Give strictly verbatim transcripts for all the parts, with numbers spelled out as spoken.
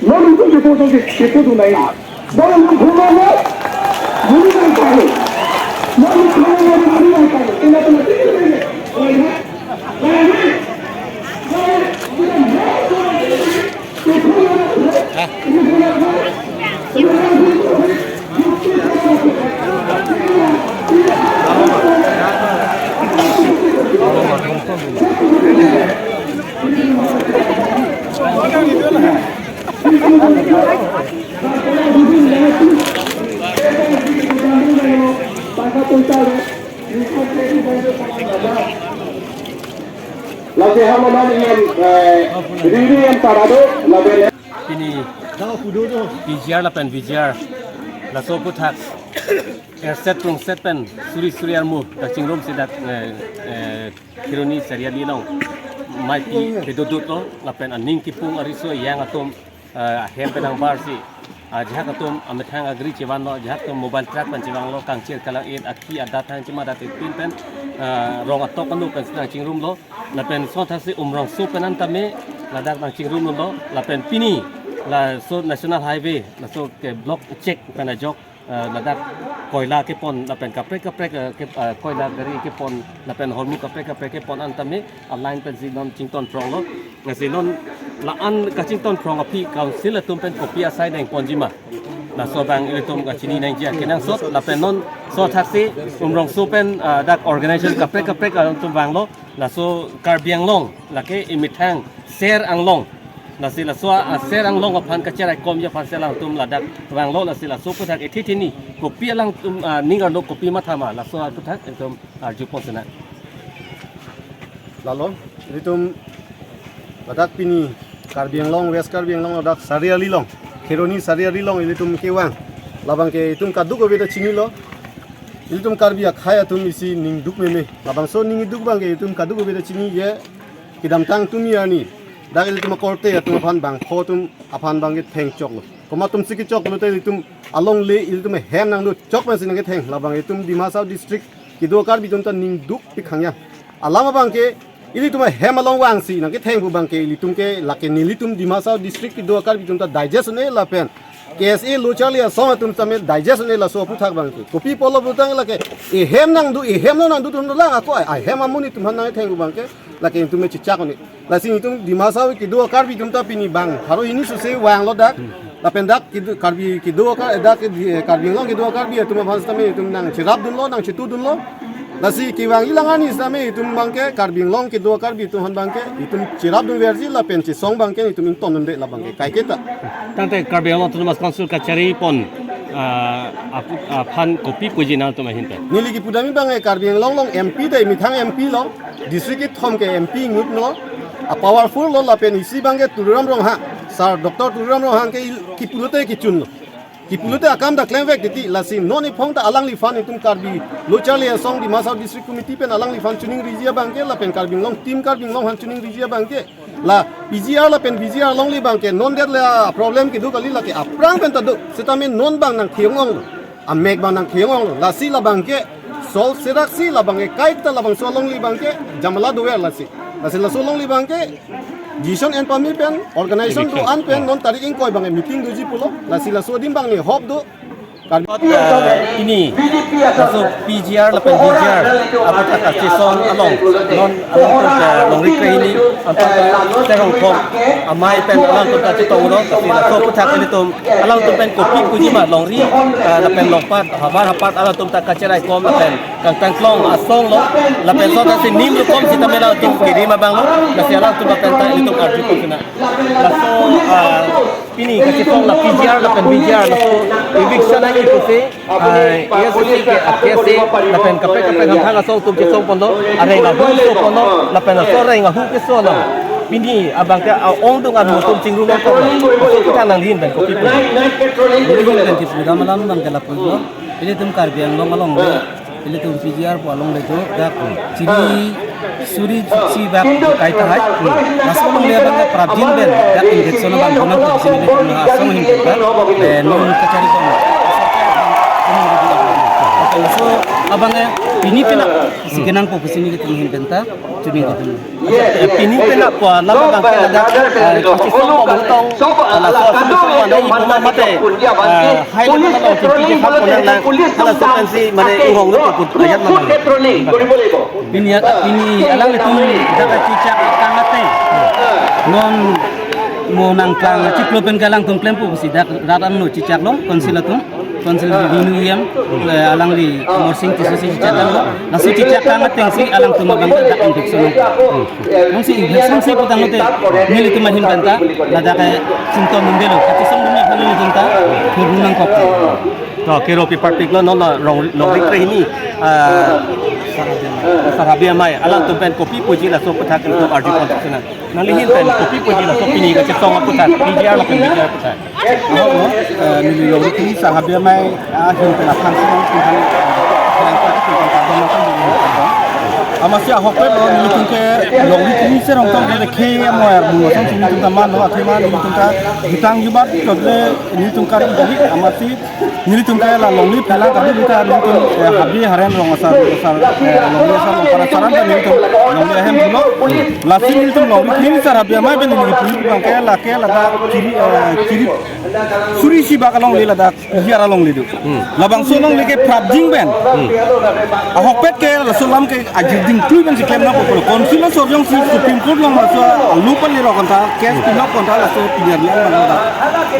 Lalu itu kita tu, kita tu lain. Dalam hukuman, guru dan kamu. Lalu kamu yang guru dan kamu. Kena kena tinggal ini. Lasi halaman yang, eh, riri yang parado, laben. Pini P G R lapen V G R laso aputhak erset rongset pen suri suri armu ta chingrumsi dak, eh, eh, Kheroni Chariali along maipi kedodot lo, lapen aning kipung ariso yang atum, eh, ahem pen angbarsi, ah, ajahak atum amethang agri chevanlo, ajahak atum mobile truck pen chevanglo, kangchir kalang-et, aki adat thang chima adat ipin pen, eh, rong atok anu pen sedang chingrumlo, lapen sothaksi Umrongso pen an tame ladak nang chingrumlo, lapen pini laso National Highway laso ke block check pen ajok, eh, ladak koila kepon lapen kaprek kaprek, eh, ke, eh, koila gari kepon lapen hormu kaprek kaprek kepon an tame a-line pensi non chington phronglo. Lasi non la-an kachington phrong aphi council atum pen kopi asai nangponjima, laso abang ilitum kachini nangji akenangsot. Lapen non sothaksi Umrongso pen, eh, dak organization kaprek kaprek atum vanglo, laso Karbi Anglong lake imethang ser anglong. Lasi laso aser anglong aphan kachiraikomji aphansi alangtum ladak vanglo, lasi laso aputhak ithi thini kopi alangtum, ah, ning arlo kopi mathama, laso aputhak itum arjupon sinang. Lalo, ilitum ladak pini Karbi Anglong, West Karbi Anglong ladak Chariali along, Kheroni Chariali along ilitum kevang. Labang ke itum kadokave ta chinilo. Ilitum Karbi akhei atum isi ning duk meme. Labangso ning duk abang ke itum kadokave ta chini, je kedamtang tumi arni dak ilitum akorte atum aphan bangpho atum aphan abang ke thengchoklo. Komat atumsi kechok pulote ilitum alongle ilitum hem nangdochok pensi nangketheng. Labang itum Dima Hasao district kedo Karbi atum ta ning duk pik hangya. Alam abang ke ilitum hem along vangsi nangketheng pu abang ke ilitum ke lake nelitum Dima Hasao district kedo Karbi atum ta digest un-e lapen K S A Lo Charli Asong atum tame digest un-e laso aputhak abang ke. Kopi pulo pulotangte lake ehem nangdo, ehem non nangdo atum dolang ako, ahem amonit atum aphan nangketheng pu abang ke lake itum me chichak un-e. Lasi itum Dima Hasao kedo Karbi atum ta pini bang pharo hini sose vanglo dak. Lapen dak kedo, Karbi kedo Kar-, dak ke di-, Karbi Anglong kedo Karbi atum aphan sitame itum nangcherapdunlo, nangchetudunlo. Lasi kevangji alang arni sitame itum abang ke Karbi Anglong kedo Karbi atum aphan abang ke itum cherapdunverji lapen chesong abang ke itum ingtondunde labang ke kaiketa. Tangte Karbi Anglong Autonomous Council kacharipon, ah, apu-, aphan kopi puji nangtum ahin pen? Neli kepudamji abang ke Karbi Anglong along M P dei, methang M P along, district kethom ke M P ingutlo, a-powerful lo lapen isi abang ke Tuliram Ronghang, Sir Doctor Tuliram Ronghang ke il-, kipulote kechunlo. Kipulote akam ta klemvek titi, lasi non iphong ta alangliphan itum Karbi Lo Charli Asong Dima Hasao District Committee pen alangliphan chuningriji abang ke, lapen Karbi Anglong, Team Karbi Anglong aphan chuningriji abang ke. La P G R lapen V G R alongle abang ke non det la problem kedo kali, lake aphrang pen ta do. Sitame non abang nangkhe-ong-onglo. Amek abang nangkhe-ong-onglo. Lasi labang ke solve seraksi labang ke kaita labangso alongle abang ke jamala dover lasi. Lasi laso alongle abang ke decision en pame pen, organization do-an pen non tarik ingkoi abang ke meeting doji pulo. Lasi laso adim abang ni hop do. Kan, eh, pini laso P G R lapen V G R aputhak kachesong along, non alangtum ke longri krehini anparta Terong Thong amei pen alangtum kachetong lo, tapi laso aputhak ilitum alangtum pen kopi pujima longri, eh, lapen longpat havar hapat alangtum ta kachiraikom lapen kangtang klong asong lo, lapen sothaksi nim rukom sitame alangtum kedim abang lo, lasi alangtum lapen ta ilitum arjupon sinang. Laso, ah, pini kachesong la P G R lapen V G R laso eviction nangji pusi, ah, A S C ke, A S C lapen kaprek kaprek hamphang asong atum chesongponlo, areng ahu soponlo, lapen laso areng ahu keso lo. Pini abang ke, ah, ongdung armu atum chingrum nangkoklo. Laso kita nanghin pen kopi pu. Nelihin pen kipudam alam abang ke lapulo. Ilitum Karbi Anglong alongle, ilitum P G R pu alongle do, dak chini suri si bak kai tahai. Laso alongle abang prapjin pen dak injection abang guna ko sini ilitum asong ahin pen, eh, non kacharipon. Laso abang eh pini penap si kenangpo pusi nelitum ahin penta chini di. Pini penap pu alam abang ke ladak, eh, kachisong pon tong, laso aso so mana i puma mate, eh, hai le mana lo chingki ke hap pon lang, laso pensi mane urong lo pun ayat mana. Pini ya, pini alanglitum dak kachechak kang ateng. Non mo nangklang chiklo pen ke alangtum klempo pusi dak rat angno chechak long, council atum. Council revenue E M, eh, alangli Amar Sing Tisso si chechak tanglo. Laso chechak kang ateng si alangtum abang ke dak injection. Nang si injection si putang lote nelitum ahin penta ladak ke sington dun delo. Kachisong dun aphan nelitum ta thur nangkok. To, kero pi partik lo, non la rong, long rik re hini, ah, Sar Habe Amei. Alangtum pen kopi puji laso aputhak nelitum arju pon nang. Nangli ahin pen kopi puji laso pini kachisong aputhak, P G R lapen B G R aputhak. Ahok lo, eh, neli long rik hini Sar Habe Amei ahin pen aphan si nangtum aphan, eh, pherangke atum aphan kardom nangkardom. Amatsi ahokpet lo, nelitum ke long rik hini serong tong ke khei amoyar bung asam si nelitum ta man lo, athema nelitum ta gitang jubat kotle nelitum kari jadi, amatsi nelitum ke la longle phelang kadu bita nelitum, eh, Habe haren rong asar, asar, eh, longle asar rong para saran ta nelitum longle ahem pulo. Lasi nelitum long rik hini Sar Habe Amei pen neli puli abang ke lake ladak kiri, eh, kiri suri isi bak alongle ladak P G R alongle do. Labangso alongle ke prapjin pen. Ahokpet ke laso alam ke ajir ding tui pen si klem nangpo pulo. Council asor jongsi Supreme Court along laso alu pali rok anta, case pilok anta laso P G R lang anta.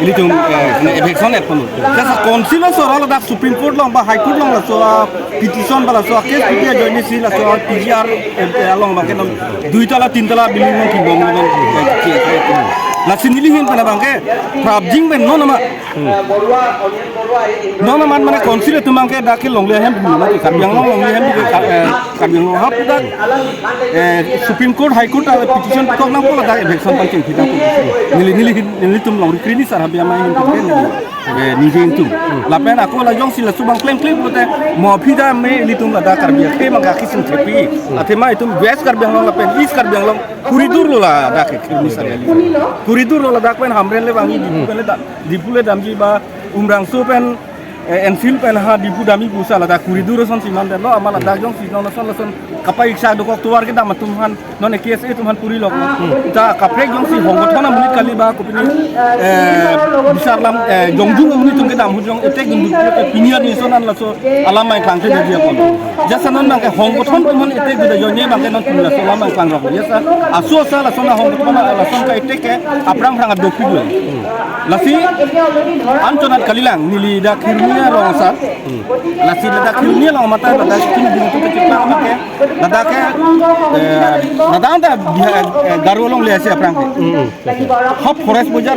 Ilitum, eh, kena eviction et pon. Jasa council asor ladak Supreme Court along ba High Court along laso, ah, petition ba laso, ah, case P G R ajoine si laso, ah, P G R, eh, along ba ke non dui tala tin tala building along kibom along, eh, case, eh, lasi neli ahin pen abang ke prapjin pen non amat. Non amat mane council atum abang ke dak ke longle ahem pu mati Karbi Anglong longle ahem ke Kar-, eh, Karbi Anglong hap dak, eh, Supreme Court, High Court ta petition kok nangpo ladak eviction pan chengpi dak. Neli, neli, nelitum long rik hini Sar Habe Amei ahin pen ke neli, eh, neli ahin tum. Lapen ako la jongsi laso abang klem klem pulote mo aphi ta me nelitum ladak Karbi akhei abang ke akisung thepi. Athema itum West Karbi Anglong lapen East Karbi Anglong kuri dur lo ladak ke khirmi Sar Habe Amei. Kuri dur lo ladak pen Hamren le vangji, Diphu pen le da-, Diphu le damji ba Umrangso pen, eh, Enfield pen ha Diphu damji pusi ladak kuri dur ason si mandetlo, amat ladak jongsi non lason lason kapai iksa dokok tovar kedam atum aphan, non A K S A atum aphan puri lok. Ta kaprek jongsi hongkothon amonit kali ba kopine, eh, bisar lam, eh, jongjung amonit atum kedam ahut jong etek dun duk pini arni ason an laso alam mai klang te dia pon. Jasa non abang ke hongkothon atum aphan etek dun ajoine abang ke non pun laso alam mai klang rok. Jasa aso asa lason ahongkothon lason ka etek ke aphrang phrang adopik lo. Lasi anchot nat kalilang neli dak khirmi arong asar. Lasi ladak khirmi along mata ladak kin ding tu kecil abang ke. Ladak ke, eh, ladak ta dia, eh, Garo alongle si aphrang ke. Hap forest bojar